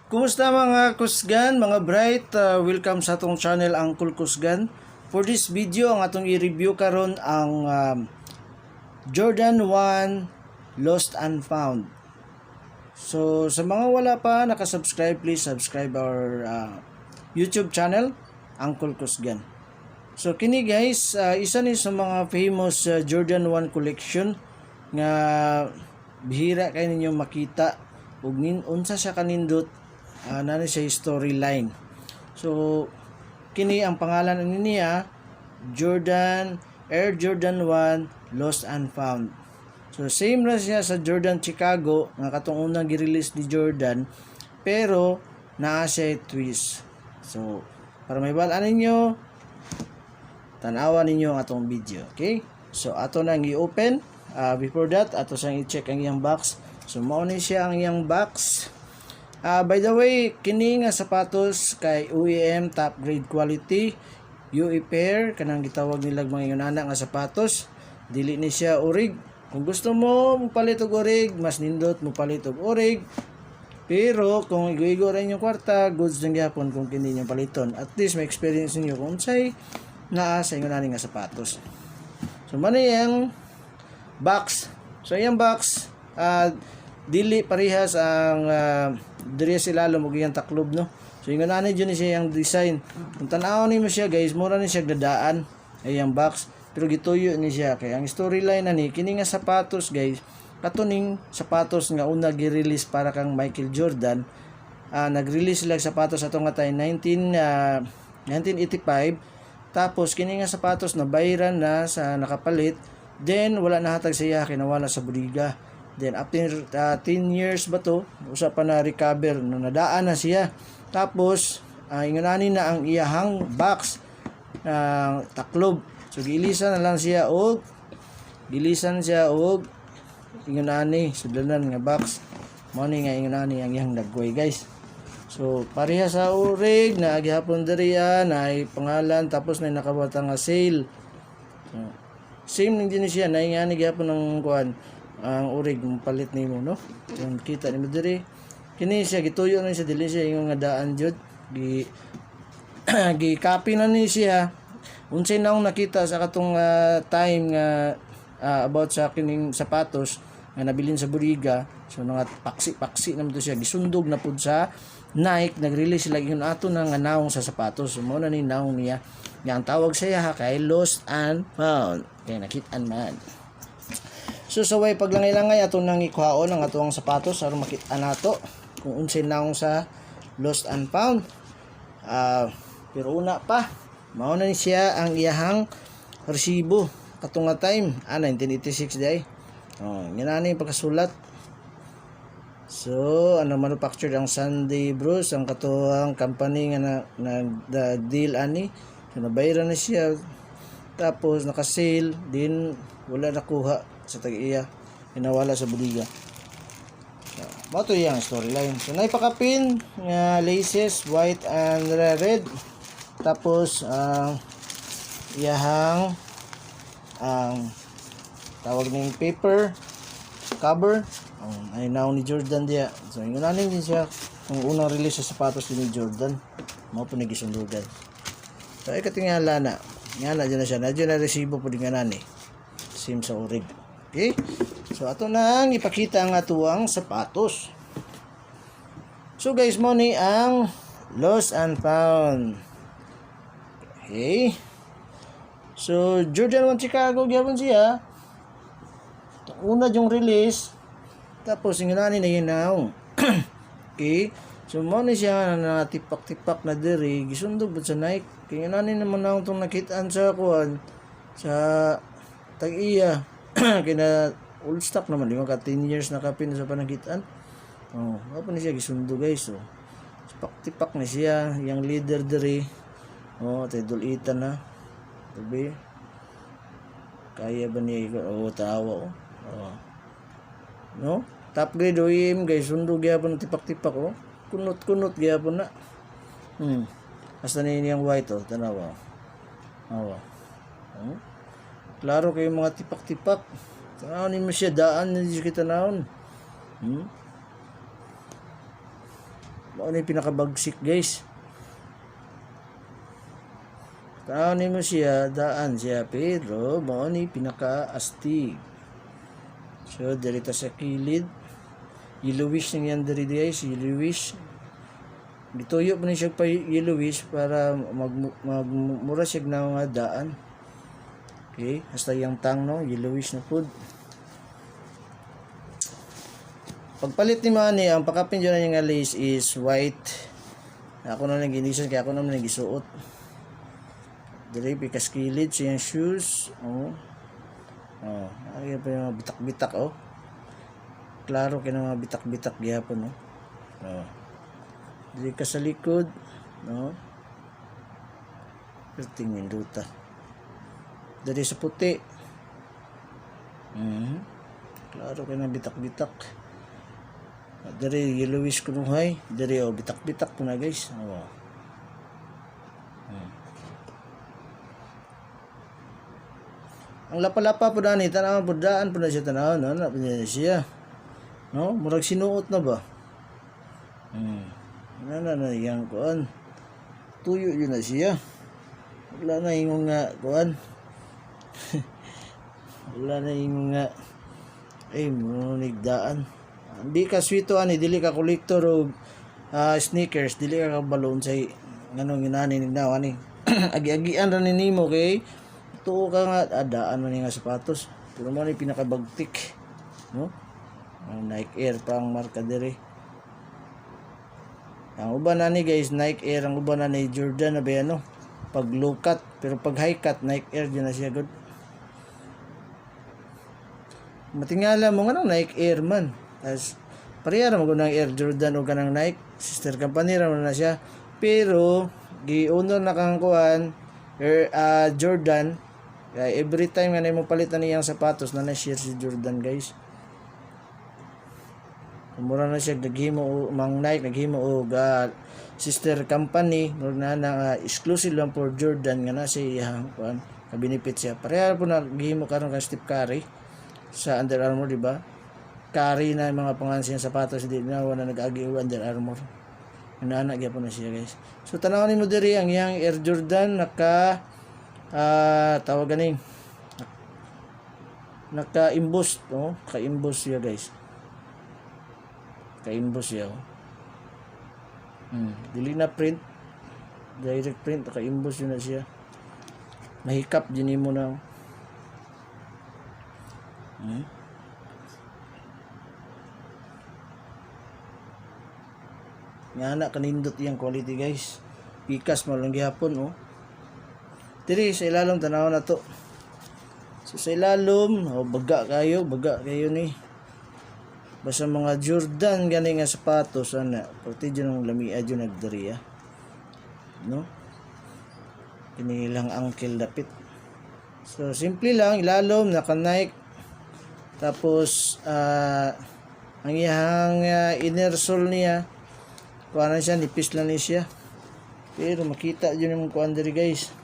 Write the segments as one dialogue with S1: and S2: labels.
S1: Kumusta, mga kusgan, mga bright? Welcome sa atong channel, Uncle Kusgan. For this video, ang atong i-review karon ang Jordan 1 Lost and Found. So, sa mga wala pa nakasubscribe, please subscribe our YouTube channel, Uncle Kusgan. So, kini guys, isa ni sa mga famous Jordan 1 collection nga bihira kay ninyo makita ug nin unsa siya kanindot, naa ni siya storyline. So, kini ang pangalan ani niya, Jordan Air Jordan 1 Lost and Found. So same ra siya sa Jordan Chicago nga katong unang gi-release ni Jordan, pero naa siya twist. So para mahibal-an ninyo, tan-awa ninyo ang atong video, okay? So ato nang i-open. Before that, ato siyang i-check ang iyang box. So mao ni siya ang iyang box. By the way, kini nga sapatos kay OEM, top grade quality, UE pair, kanang gitawag nila mga ingon nga sapatos. Dili ni siya orig. Kung gusto mo mopalit og orig, mas nindot mopalit og orig. Pero kung igo-igo ra inyong kwarta, goods lang gyapon kung kini inyong paliton. At least may experience ninyo kung unsay naa sa ingon ani nga sapatos. So mao ni ang box. So iyang box, dili parehas ang diri sa ilalom ug iyang taklob, no. So ingon ani jud ni siya ang design. Kung tan-awon nimo siya guys, mura ni siya dadaan ay iyang box, pero gituyo ni siya kay ang storyline ani kini nga sapatos guys, kato ning sapatos nga una gi-release para kang Michael Jordan. Nag-release sila og sapatos ato nga time 1985. Tapos kini nga sapatos na bayran na sa nakapalit, then wala nahatag sa iya kay nawala sa bodega. Then after 10 years ba to, usa pa na recover no, nadaan na siya. Tapos ingon na ang iyahang box ng taklob. So giilisan na lang siya og gilisan siya og ingon ani sudlanan nga box. Mao ni nga ingon ani ang iyang dagway, guys. So pareha sa urig na gihapon diri na ay pangalan, tapos na nakabata nga sale. So, same din din siya na nga ni gihapon ng kuan ang urig palit nimo, no. So, kita nimo diri, kini siya gituyo na siya, dili siya ingon nga daan jud, gi gi copy na ni siya unsay naong nakita sa katong time nga about sa kining sapatos nga nabilin sa bodega. So nga paksi-paksi naman to siya, gisundog na pud sa Nike, nag-release sila ingon ato na nga naong sa sapatos. So mao na ni naong niya nga ang tawag sa iya kay Lost and Found kay nakit-an man. So sa way paglangay-langay, ato nang ikuhaon ang atuang sapatos aron makita nato kung unsay naong sa Lost and Found. Pero una pa, mao na ni siya ang iyahang resibo kato nga time, 1986 day. Oh, nga na yung pagkasulat. So, ano, manufactured ang Sandy Bros, ang katuang company nga na deal ani. So, nabayaran na siya. Tapos, naka-sale din, wala nakuha sa tag-iya. Inawala sa bodega. So, mao to iyang storyline. So, naipakapin nga laces, white and red. Tapos, ang iyahang ang tawag ning paper cover ay naong ni Jordan diya. So ingon ani din siya kung unang release sa sapatos din ni Jordan, mao po ni gisundugan. So ay katingala na nga na dyan na siya na dyan na resibo po din nga nani, same sa orig. Okay, so ato nang ipakita ang atuang sapatos. So guys, mao ni ang Lost and Found. Okay, so Jordan 1 Chicago gyapon siya una yung release. Tapos yung nani na yun naong. Okay, so mao ni siya na tipak-tipak na diri, gisundog sa Nike kay nani naman naong tong nakitaan sa kuan sa tag-iya kay na old stock naman, di man ka 10 years na kapin sa panakitaan. Oh, mao pa ni siya gisundog, guys. So tipak-tipak na siya yang leader diri. Oh, tay dulitan na tabi. Kaya ba niya? Oh, tawa, oh. Oh. No? Top grade OEM guys, sundog gyapon tipak-tipak, oh. Kunot-kunot gyapon na. Hasta ni niyang white, oh, tanawa. Awa. Oh. Klaro kayo mga tipak-tipak. Tanawon nimo siya, daan na siya kita naon. Mao ni pinakabagsik, guys. Tanaw nimo siya, daan siya, pero mao ni pinakaastig. So diri ta sa kilid. Yellowish nang yan diri, guys, yellowish. Gituyo pa ni siya pa yellowish para mag, magmura siya na nga daan. Okay, hasta yung tongue, no, yellowish na food. Pagpalit ni Manny, ang pakapin dyan na nga lace is white. Ako na lang ginisan kaya ako naman lang gisuot. Dili pikas kilid sa iyang shoes. Oh. Oh, ay pa yung mga bitak-bitak, oh. Klaro kay mga bitak-bitak gihapon, no. Oh. Dili ka sa likod, no. Perting minduta. Dili sa puti. Klaro kay na bitak-bitak. Diri yellowish kunuhay, diri, oh, bitak-bitak po na, guys. Oh. Ang lapa-lapa po dani, tanaw po, daan po na siya, tanaw, no, na po niya siya. No, murag sinuot na ba? Na na na yang kuan. Tuyo yun na siya. Wala na ingon nga kuan. Wala na ingon nga ay daan. Hindi ka swito ani, dili ka kolektor og sneakers, dili ka kabalo sa nganong inani nignaw ani. Agi-agian ra ni nimo kay tuo ka nga daan man ni nga sapatos. Pero mo ni pinakabagtik, no? Ang Nike Air pa ang marka diri. Ang uban na ni, guys, Nike Air, ang uban na ni Jordan na ba, ano? Pag low cut, pero pag high cut, Nike Air din na siya good. Matingala mo nga Nike Air man. As pareha ra mo ng Air Jordan o kanang Nike, sister company ra man na siya. Pero gi-owner na kang kuan Air Jordan. Kaya every time nga nimo palit na niyang sapatos na na-share si Jordan, guys. Mura na siya naghimo mang Nike naghimo og sister company, murag na na exclusive lang for Jordan nga na siya iyang kuan ka-benefit siya. Pareha po na gihimo karon kang Steph Curry sa Under Armour, di ba? Curry na yung mga pangalan siyang sapatos, di na wala nag-agi og Under Armour. Inana gyapon na siya, guys. So tan-awon nimo diri ang iyang Air Jordan, naka tawag ganing naka-emboss, no? Naka-emboss siya, guys. Naka-emboss siya, oh. Dili na print. Direct print, naka-emboss yun na siya. Mahikap din mo na. Nga na kanindot iyang quality, guys. Pikas mo lang gihapon, oh. Diri sa ilalom, tanaw na to. So sa ilalom, oh, baga kayo ni. Basta mga Jordan gani nga sapatos ana, pati dyan ang lamia dyan nagdiri, ah. No? Kini lang ankle dapit. So simple lang, ilalom naka Nike. Tapos ang iyang inner sole niya, kuan na siya, nipis lang ni siya. Pero makita dyan yung kuan diri, guys.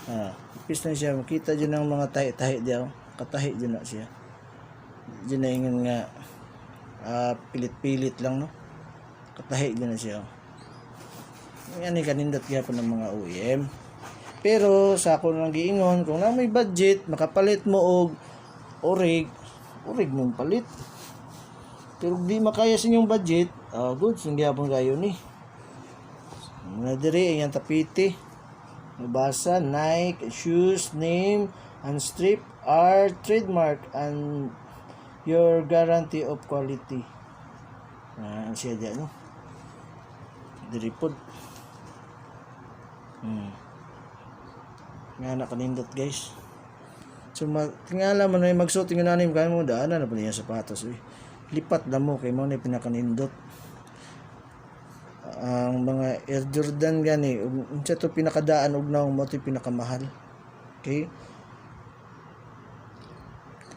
S1: Nipis lang siya, makita dyan ang mga tahi-tahi diya. Katahi dyan na siya. Dyan na ingon nga pilit-pilit lang, no. Katahi dyan na siya. Yan ni kanindot gyapon ng mga OEM. Pero sa ako lang giingon, kung na may budget, makapalit mo og orig, orig mong palit. Pero di makaya sa inyong budget, good, gyapon kayo ni. Muna diri ang tapete. Mabasa, "Nike, shoes, name, and strip are trademark and your guarantee of quality." Siya diyan, no? Diri pod. Nga nakanindot, guys. So tingala man na magsuot ng nanim kaya mo daanan na pala yung sapatos. Uy. Lipat na mo kay mo na pinakanindot. Ang mga Air Jordan gani, unsa to pinakadaan og naong mo to pinakamahal. Okay?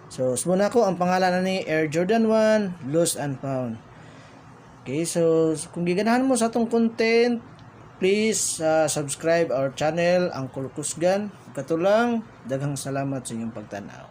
S1: So, muna ko ang pangalan na ni Air Jordan 1 Lost and Found. Okay, so kung giganahan mo sa atong content, please subscribe our channel, Uncle Kusgan. Katulang, daghang salamat sa inyong pagtanaw.